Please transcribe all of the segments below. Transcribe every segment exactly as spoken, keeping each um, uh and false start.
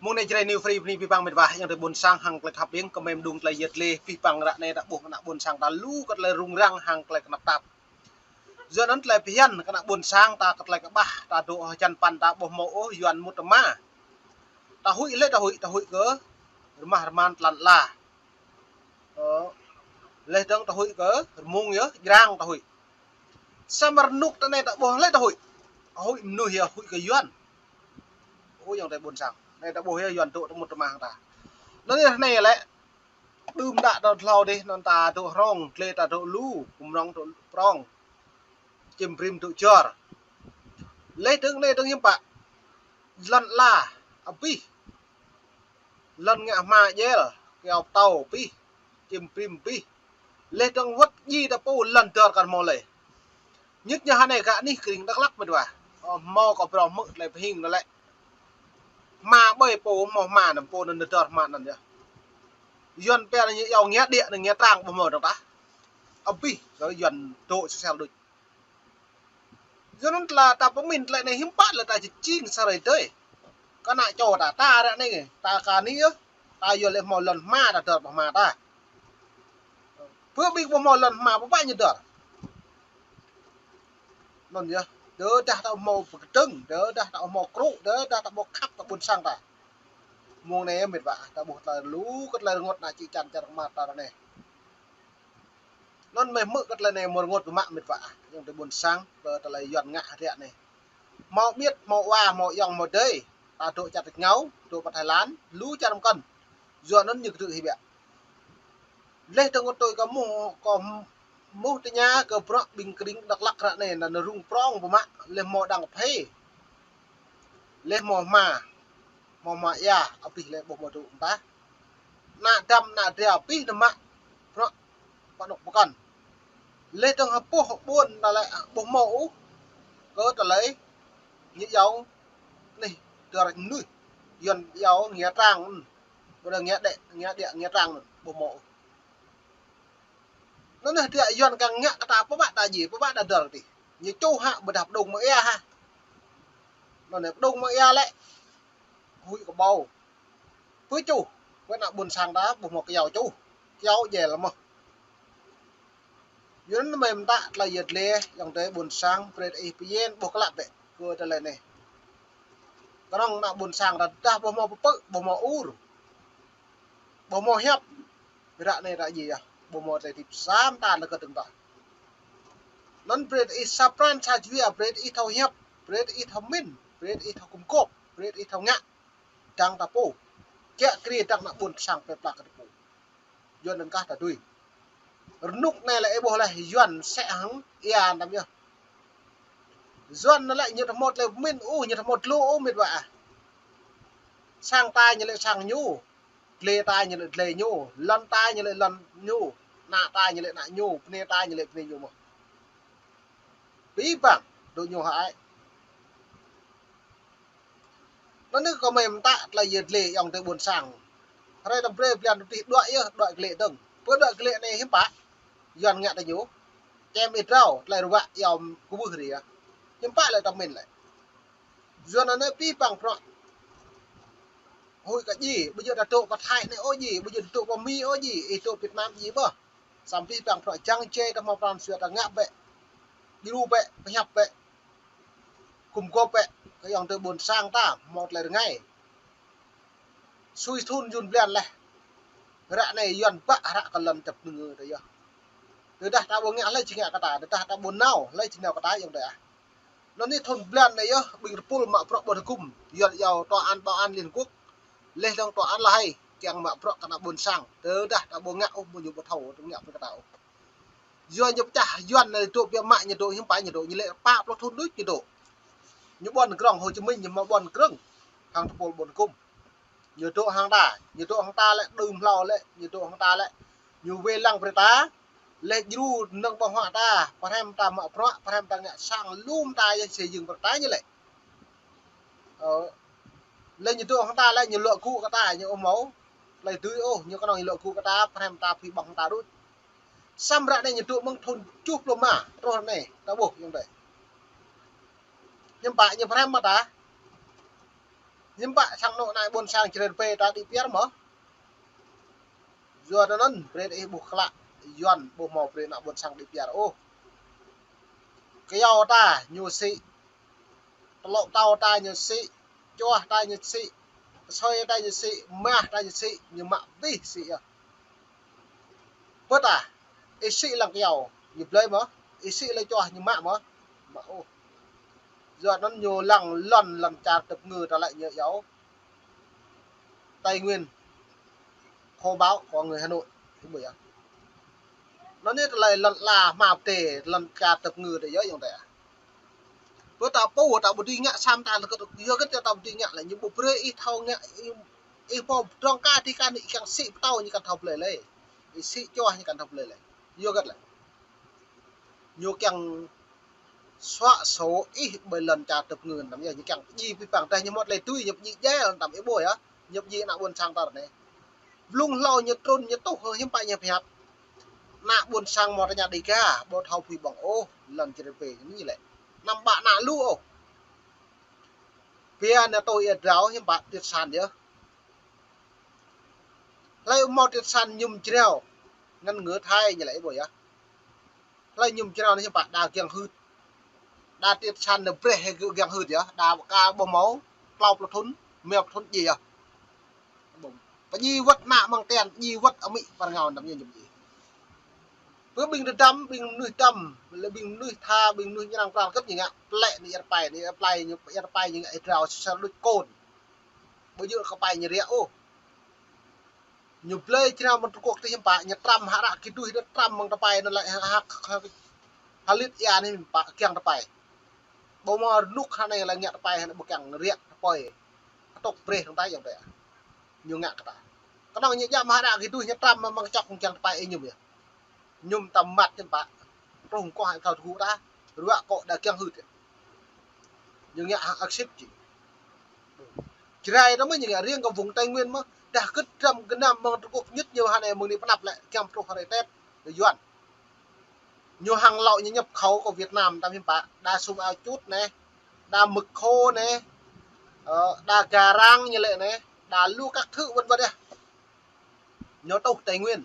Mơ̆ng anai Jrai New Free bơni abih bang mĕt wa, ayŏng adơi ƀôn sang hăng tơlơi khăp ƀing, kơmơi mơ̆ng đung tơlơi yet lĕ abih bang ră anai ta ƀuh kơ ană ƀôn sang ta lu kơ tơlơi rŭng răng hăng tơlơi kơnăp tap. Yua anŭn tơlơi phiăn kơ ană ƀôn sang ta kơ tơlơi kơƀah, ta dŏ hơjăn păn ta ƀu hmâo ôh yuan mŭt tơma. Ta huĭ lĕ ta huĭ, ta huĭ kơ rơmah rơman tơlan ala. Ơ, laih dơ̆ng ta huĭ kơ rơmung yơh, jrang ta huĭ. Samơ̆ rơnŭk ta anai ta ƀuh lĕ ta huĭ. Huĭ mơnuih yơh, huĭ kơ yuan. Ơ ayŏng adơi ƀôn sang. Anai ta ƀuh yơh yuan dŏ tơmŭt tơma hăng ta. Anŭn yơh anai lĕ. Đưm đă ta hlâo dih, anŭn ta dŏ hrŏng, glai ta dŏ lu, kơmrŏng dŏ prŏng. Čim brĭm dŏ jor. Laih dơ̆ng anai dơ̆ng hiư̆m pă. Lŏn ala abih. Lŏn ngă hma jel, kyâo pơtâo abih. Čim brĭm abih. Laih dơ̆ng wơ̆t djai ta pô lŏn dơr kar hmâo lĕ. Ñit ñu hơnai gah anih kring Dak Lak mĕt wa. Ơ, hmâo kơ brŏ hmư̆ tơlơi pơhing anŭn lĕ. Hma ƀơi pô hmâo hma anŭn, pô anŭn dơr hma anŭn yơh. Yuan pia anŭn ñu iâu ngia điă, anŭn ngia trang ƀu hmâo dơ̆ng tah. Abih kơ yuan dŏ sel sel đôč. Yua anŭn tơlơi ta pơmĭn tơlơi anai hiư̆m pă lĕ ta či jing sa hrơi tơi. Kơ ană čô ta, ta ră anai, ta kơ anai yơh. Ta yua lĕ hmâo lŏn hma ta dơr pơ hma ta. Pơ ƀing ƀu hmâo lŏn hma pơpă ñu dơr. Anŭn yơh, tơdah ta hmâo pơkơdơ̆ng, tơdah ta hmâo krŭ, tơdah ta ƀu khăp kơ ƀôn sang ta. Mơ̆ng anai mĕt wa, ta ƀuh tơlơi lu kơ tơlơi rơngot ană čư̆ čan čar kơmar ta ră anai. Anŭn mơi hmư̆ kơ tơlơi anai mơ̆ rơngot biă mă mĕt wa. Ayŏng adơi ƀôn sang, kơ tơlơi yuan ngă ră anai. Hmâo ƀiă, hmâo wa, hmâo ayŏng, hmâo adơi. Ta dŏ čar tač rơngiao, dŏ pơ Thái Lan, lu čar mơkŏn. Yua anŭn ñu kơdrưh hĭ biă. Laih dơ̆ng kơ tui kơ mŭ, kơ mŭ tơña kơ bruă ƀing kring Dak Lak ră anai, anŭn rŭng prŏng biă mă, laih hmâo đang kơphê. Laih hmâo hma, hmâo hma ia, abih lĕ ƀu hmâo dŏ mơta. Ană dăm, ană dra abih anŭn mă bruă pơ anŏ pơkŏn. Laih dơ̆ng hơpuh ƀôn anŭn lĕ ƀu hmâo ôh. Kơ tơlơi ñu iâu anih dơr mơnuih. Yuan iâu ngia trang. Ƀu dơ̆ng ngia điă, ngia điă, ngia trang anŭn ƀu hmâo ôh. Anŭn anai tơdah yuan kăng ngă kơ ta pơpă ta djai, pơpă ta dơr tih. Ñu čuh hă, ƀôdah pơdŏng mơ̆ng ia hă. Anŭn anai pơdŏng mơ̆ng ia lĕ. Huĭ kơ ƀâo. Pơ čuh, wơ̆t ană ƀôn sang ta ƀu hmâo kyâo čuh. Kyâo jel mơ̆n. Yua anŭn mơi mơtă tơlơi yet lĕ, ayŏng adơi ƀôn sang, brơi ih pơyên ƀuh klă bĕ kơ tơlơi anai. Kơnơ̆ng ană ƀôn sang ta tơdah ƀu hmâo pơpư̆, ƀu hmâo ur. Ƀu hmâo hiăp. Ră anai ră djai yơh, ƀu hmâo tơlơi hơdip sa mơta lĕ kơ dơ̆ng ta. Anŭn brơi ih sa pran sa jua, brơi ih thâo hiăp, brơi ih thâo mĭn, brơi ih thâo gum gôp, brơi ih thâo ngă. Dăng ta pô. Kiă kriê dăng ană ƀôn sang plơi pla kơ ta pô. Yuan anŭn kah ta dưi. Rơnŭk anai lĕ ih ƀuh laih yuan sĕ hăng ia anăm yơh. Yuan anŭn lĕ ñu ƀu hmâo tơlơi pơmĭn ôh, ñu ƀu hmâo tơlơi ôh mĕt wa ah. Sang ta ñu lĕ sang ñu. Glai ta ñu lĕ glai ñu. Lŏn ta ñu lĕ lŏn ñu. Ană ta ñu lĕ ană ñu. Bơnai ta ñu lĕ bơnai ñu mơ̆n. Abih bang dŏ ñu hă ai. Anŭn anai kơ mơi mơtă tơlơi yet lĕ ayŏng adơi ƀôn sang. Hrơi anăm brơi blan tơtih đuaĭ yơh, đuaĭ glĕ dơ̆ng. Pơ đuaĭ glĕ anai hiư̆m pă. Yuan ngă tơ ñu. Čem ih drao, tơlơi ruă iâu kơwưh ri yơh. Hiư̆m pă lĕ ta mĭn lĕ. Yuan anai abih bang bruă. Huĭ kơ djai, ƀu djơ̆ ta dŏ pơ Thái anai ôh djai, ƀu djơ̆ ta dŏ pơ Mi ôh djai, ih dŏ Việt Nam djai ƀơh. Samơ̆ abih bang bruă jăng jai ta hmâo pran jua ta ngă bĕ. Djru bĕ, pơhiăp bĕ. Gum gôp bĕ, kơ ayŏng adơi ƀôn sang ta, hmâo tơlơi rơngai. Sui thun jun blan laih. Ră anai yuan ƀă hră kơ lŏn tơpơnơ̆ng ta yơh. Tơdah ta ƀu ngă hlơi či ngă kơ ta, tơdah ta ƀu nao, hlơi či nao kơ ta ayŏng adơi ah. Anŭn anai thun blan anai yơh, ƀing rơpul mă bruă ƀu tơgŭm, yuan iâu tòa án bảo an Liên Hợp Quốc. Laih dơ̆ng tòa án La Hay, kiăng mă bruă kơ ană ƀôn sang. Tơdah ta ƀu ngă ôh, ƀu ñu ƀu thâo, tơngă brơi kơ ta ôh. Yua ñu pơčah yuan anai dŏ biă mă ñu dŏ hiư̆m pă ñu dŏ, ñu lĕ pă pluh thun đôč ñu dŏ. Ñu ƀuăn krong Hồ Chí Minh ñu mă ƀuăn krong. Hăng tơpul ƀôn gum. Ñu dŏ hăng ta, ñu dŏ hăng ta lĕ đưm hlâo lĕ, ñu dŏ hăng ta lĕ. Ñu wai lăng brơi ta, lĕ djru nơ̆ng ƀơ̆ng huă ta, pơhrăm ta mă bruă, pơhrăm ta ngă sang lŏm ta yơh xây dựng brơi ta ñu lĕ. Ơ. Lĕ ñu dŏ hăng ta lĕ ñu luă gŭ kơ ta, ñu ƀu hmâo tơlơi dưi ôh, ñu kơnơ̆ng ñu luă gŭ kơ ta, pơhrăm ta phi ƀơ̆ng hăng ta đôč. Samơ̆ ră anai ñu dŏ mơ̆ng thun tơjuh pluh rơma, truh ră anai, ta ƀuh ayŏng adơi. Hiư̆m pă ñu pơhrăm mă ta. Hiư̆m pă sang anŏ anai ƀôn sang Jrai Rơbê ta đĭ piar mơ̆? Yua anŭn brơi ih ƀuh klă, Yuan ƀu hmâo brơi ană ƀôn sang đĭ piar ôh. Kyâo ta ñu sĭ, tơlŏ tâo ta ñu sĭ, čuah ta ñu sĭ, kơsơi ta ñu sĭ, mah ta ñu sĭ, ñu mă abih sĭ yơh. Pơdah, ih sĭ lăng kyâo, ñu blơi mơ̆? Ih sĭ lăng čuah, ñu mă mơ̆? Mă ôh. Yua anŭn ñu lăng lŏn, lŏn čar tơpơngư ta lĕ ñu iâu Tây Nguyên, kho báu của người Hà Nội. Ih ƀuh yơh. Anŭn anai tơlơi lŏn ala hmao pơdai, lŏn čar tơpơngư ta yơh ayŏng adơi. Pơ ta pô ta ƀu dưi ngă, sam ta lơkơt, yua hơget ta ƀu dưi ngă lĕ, ñu ƀu brơi ih thâo ngă, ih, ih pô pơdrŏng kơ adih kơ anai, ih kiăng sĭ pơtâo ñu kăn thâo blơi lĕ. Ih sĭ čuah ñu kăn thâo blơi lĕ. Yua hơget lĕ, ñu kiăng xóa sổ ih ƀơi lŏn čar tơpơngư anŭn yơh, ñu kiăng pơdjai abih bang, dah ñu mơ̆t lĕ tui, ñu pơdjai djai anŭn tăm ih ƀuh yơh, ñu pơdjai ană ƀôn sang ta anai. Blung hlâo ñu trŭn, ñu tuh, hiư̆m pă ñu pơhiăp. Ană ƀôn sang mơ̆ tơña Dêga, ƀu thâo pui ƀơ̆ng ôh, lŏn Jrai Rơbê anai lĕ. Anăm ƀă ană lu ôh. Biă anai tui ia drao, hiư̆m pă triệt sản yơh. Hlơi ƀu hmâo triệt sản mơñum jrao, ngăn ngừa thai ñu lĕ ih ƀuh yơh. Hlơi mơñum jrao anai hiư̆m pă đa kiăng hưt. Đa triệt sản anai brơi hĭ kiăng hưt yơh, đa ka ƀu hmâo, klâo pluh thŭn, rơma pluh thŭn djai yơh. Pơdjai wơ̆t ană mơ̆ng tian, pơdjai wơ̆t amĭ pơrơngao anăm ñu mơñum djai. Pơ ƀing tơdăm, ƀing mơnuih tơdăm, lĕ ƀing mơnuih tha, ƀing mơnuih ñu arăng pran hơget ñu ngă, plĕ anai ia rơpai, anai ia rơpai, ñu ia rơpai ñu ngă ih drao sel đôč kôn. Ƀu djơ̆ kơ pai ñu riă ôh. Ñu blơi jrao mơ̆ng Trung Quốc tih hiư̆m pă, ñu trăm hă ră kơ tui, ñu trăm mơ̆ng tơpai anŭn lĕ hă, hă, hă, hơlĭt ia anai hiư̆m pă kiăng tơpai. Ƀu hmâo rơnŭk hă anai lĕ ngă tơpai hă anai ƀu kiăng riă tơpai. Kơtŭk brơi hăng ta ayŏng adơi. Ñu ngă kơ ta. Kơnơ̆ng ñu djă mă hă ră kơ tui, ñu trăm mơ̆ng čŏk kiăng tơpai ih mơñum yơh. Mơñum tăm măt hiư̆m pă. Truh kơ hă thâo tơgŭ ta. Ruă kŏ đa kiăng hưt yơh. Ñu ngă hăng aksit či. Jrai ta mơ̆ ñu ngă riêng kơ vùng Tây Nguyên mơ̆. Dah kơtrăm gơnam mơ̆ng Trung Quốc ñŭt ñu hă anai mơ̆ng anai pơnăp lĕ kiăng truh hơrơi Tết kơ Yuan. Ñu hăng lŏ ñu nhập khẩu kơ Việt Nam tăm hiư̆m pă. Đa sum ao čut anai. Đa mơ̆k khô anai. Ơ, đa garang ñu lĕ anai. Đa lu các thứ vân vân yơh. Ñu tuh Tây Nguyên.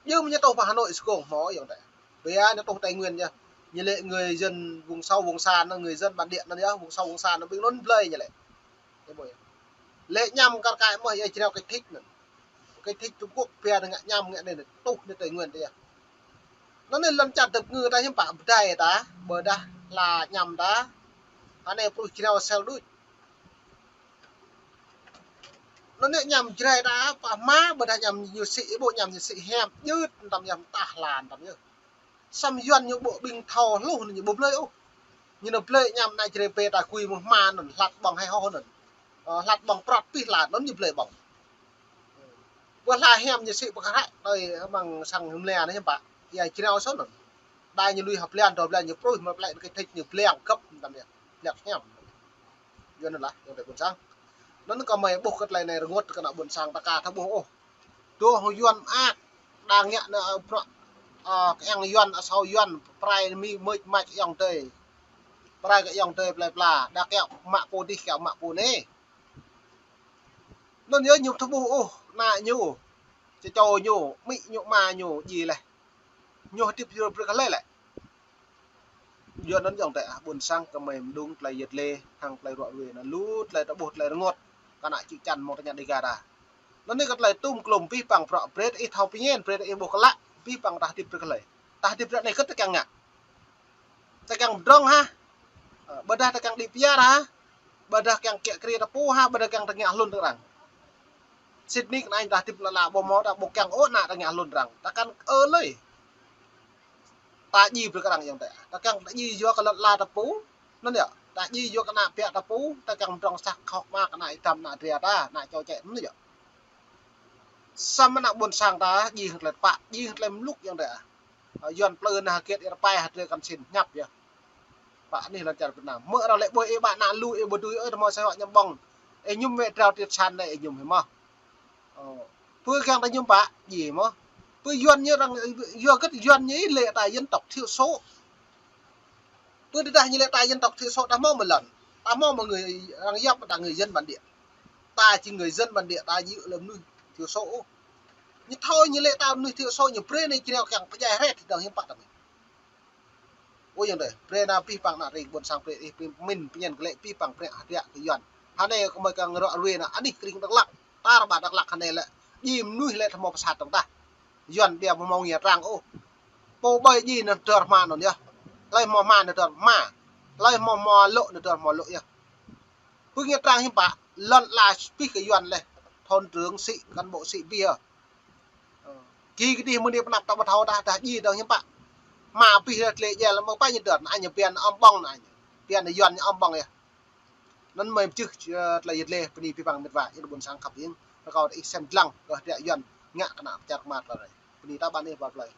Yua mơ̆ ñu tuh pơ Hà Nội sơkông hmâo ayŏng adơi. Biă ñu tuh Tây Nguyên yơh. Ñu lĕ người dân vùng sâu vùng xa anŭn, người dân bản địa anŭn yơh, vùng sâu vùng xa anŭn ƀing anŭn blơi ñu lĕ. Ih ƀuh yơh. Lĕ añăm kar kaĭ mơ̆ ia jrao kơ thik anŭn. Kơ thik Trung Quốc biă anai ngă añăm ngă anai tuh anai Tây Nguyên tih yơh. Anŭn anai lŏn čar tơpơngư ta hiư̆m pă pơdai ta, ƀôdah hla añăm ta. Anai pruh jrao sel đôč. Anŭn anai añăm Jrai ta pă hmua ƀôdah añăm ñu sĭ, ih ƀuh añăm ñu sĭ hiam, djơ̆t tăm yơh, mơtah hla tăm yơh. Samơ̆ Yuan ñu ƀuh ƀing thâo hluh anŭn ñu ƀu blơi ôh. Ñu nao blơi añăm ană Jrai Rơbê ta kui mơ̆ng hmua anŭn, hlăt ƀơ̆ng hai hŏ anŭn. Ơ, hlăt ƀơ̆ng prăt pih hla anŭn ñu blơi ƀơ̆ng. Ƀu hla hiam ñu sĭ pơkă hrăk tơi mơ̆ng sang hmua anai hiư̆m pă. Ia jrao sô anŭn. Đa ñu lui hơblan, dua blan ñu pruih, mă plĕ kơ thik ñu bliăng găp tăm yơh. Bliăng hiam. Yua anŭn lah, ayŏng adơi ƀôn sang. Anŭn kơmơi ƀuh kơ tơlơi anai rơngot kơ ană ƀôn sang ta ka thâo ƀuh ôh. Dŏ hăng Yuan mơak, đang ngă anai, ơ, bruă, ơ, kơiăng Yuan, asâo Yuan, prai mi mơ̆ mač kơiăng adơi. Prai kơiăng adơi plơi pla, đa kiăng mă pô dih, kiăng mă pô anai. Anŭn yơh ñu thâo ƀuh ôh, ană ñu, čơčô ñu, amĭ ñu, ama ñu, djai laih. Ñu hơdip yua brơi kơ hlơi lĕ. Yua anŭn ayŏng adơi ah, ƀôn sang kơmơi mơđung tơlơi yet lê, hăng tơlơi ruă ruê anŭn lu tơlơi ta ƀuh tơlơi rơngot. Kơ ană čư̆ čan mơ̆ng tơña Dêga ta. Anŭn anai kơ tơlơi tum klum abih bang bruă brơi ih thâo pơñen, brơi ih ƀuh klă, abih bang ta hơdip brơi kơ hlơi. Ta hơdip ră anai hơget ta kiăng ngă. Ta kiăng pơdrŏng hă. Ơ, ƀôdah ta kiăng đĭ piar hă. Ƀôdah kiăng kiă kriê ta pô hă, ƀôdah kiăng ta ngă hlŭn tơ arăng. Sĭt nik anai ta hơdip lă lă ƀu hmâo ta ƀu kiăng ôh ană ta ngă hlŭn tơ arăng. Ta kiăng ơ lơi. Ta djai brơi kơ arăng ayŏng adơi. Ta kiăng ta djai yua kơ lŏn ala ta pô. Anŭn yơh, ta djai yua kơ ană ƀă ta pô, ta kiăng pơdrŏng sah khŏk mă kơ ană ih tăm ană dra ta, ană čô čĕ anŭn yơh. Samơ̆ ană ƀôn sang ta, djai hăng tơlơi tơpă, djai hăng tơlơi mluk ayŏng adơi ah. Ơ, Yuan plư anai hơget ia rơpai hơdrơi kăn sĭn ñăp yơh. Pă anih lŏn čar Việt Nam. Mơ̆ arăng lĕ ƀuh ih ƀă ană lu ih ƀu dưi ơi, tơma sa hŏ ñăm ƀơ̆ng. Ih mơñum mĕ drao triệt sản anai ih mơñum hĭ mơ̆. Ơ. Pơ kiăng ta mơñum pă, djai mơ̆. Pơ Yuan ñu arăng, yua hơget Yuan ñu lĕ ta dân tộc thiểu số. Pơ tơdah ñu lĕ ta dân tộc thiểu số ta hmâo mơ̆ lŏn. Ta hmâo mơ̆ người, arăng yap ta người dân bản địa. Ta či người dân bản địa, ta či lĕ mơnuih thiểu số ôh. Ñu thâo ñu lĕ ta mơnuih thiểu số, ñu brơi anai čreo kiăng pơdjai hrĕt dơ̆ng hiư̆m pă tơmĕ. Ơ yơ̆ng dêh, brơi anai pih păng ană tring ƀôn sang brơi ih pơmĭn pơñen kơ lĕ pih păng brơi hơdră kơ Yuan. Hơnai kơ mơi kăng rŏ ruai anai anih kring Dak Lak, tar ƀar Dak Lak hơnai lĕ. Djai mơnuih lĕ tơ hmâo pơsat dơ̆ng tah. Yuan ƀiă hmâo ngia trang ôh. Pô ƀai djai anŭn dơr hma anŭn yơh. Hlơi hmâo hma anŭn dơr hma. Hlơi hmâo hmua lŏ anŭn dơr hmua lŏ yơh. Pơ ngia trang hiư̆m pă, lŏn ala pih kơ Yuan lĕ. Thôn trưởng sĭ, cán bộ sĭ pih yơh. Ơ. Ki kơdih mơ̆ng anai pơ anăp ta ƀu thâo tah, tah djai dơ̆ng hiư̆m pă. Hma pih lĕ tlĕ djai lĕ mơ̆ pă ñu dơr, anai ñu biăn ơm ƀơ̆ng anai ñu. Biăn Yuan ñu ơm ƀơ̆ng yơh. Anŭn mơi pơčeh, ơ, tơlơi yăt lĕ, bơni pih păng mĕt wa, yơ̆ng ƀôn sang khăp ing. Rơkâo ih sem dlăng, kơ hơdră Yuan, ngă kơ ană pơčar kơmar tơlơi. Bơni ta ƀan ih ba plơi.